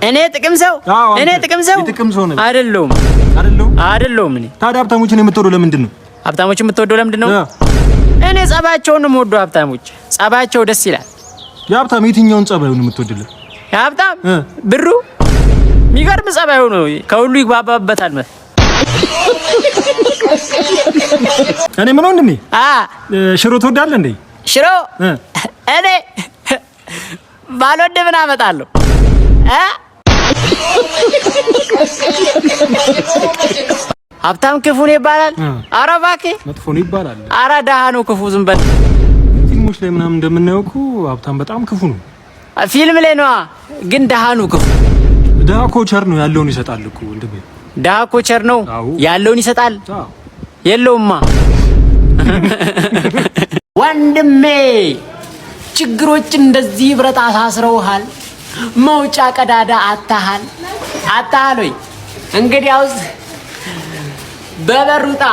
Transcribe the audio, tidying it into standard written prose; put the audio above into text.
እኔ ጥቅም ሰው አዎ፣ እኔ አንተ ጥቅም ሰው የጥቅም ሰው ነህ። አይደለሁም። አይደለሁም? አይደለሁም። እኔ ታዲያ ሀብታሞችን የምትወደው ለምንድን ነው? ሀብታሞች የምትወደው ለምንድን ነው? እኔ ጸባያቸውን ነው የምወደው። ሀብታሞች ጸባያቸው ደስ ይላል። የሀብታም የትኛውን ጸባዩን የምትወድለት? የሀብታም ብሩ የሚገርም ጸባዩ ነው። ከሁሉ ይግባባበታል። እኔ ምን ወንድሜ ሽሮ ትወዳለህ እንዴ? ሽሮ እኔ ባልወድ ምን አመጣለሁ? ሀብታም ክፉ ነው ይባላል። ኧረ እባክህ መጥፎ ነው ይባላል። ኧረ ደሃ ነው ክፉ። ዝም በል። ፊልሞች ላይ ምናምን እንደምናየው እኮ ሀብታም በጣም ክፉ ነው። ፊልም ላይ ነዋ፣ ግን ደሃ ነው ክፉ። ደሃ እኮ ቸር ነው፣ ያለውን ይሰጣል እኮ ወንድሜ። ደሃ እኮ ቸር ነው፣ ያለውን ይሰጣል። የለውማ ወንድሜ። ችግሮች እንደዚህ ብረት አሳስረውሃል። መውጫ ቀዳዳ አታሃል አታሃል ወይ? እንግዲያውስ በበሩጣ።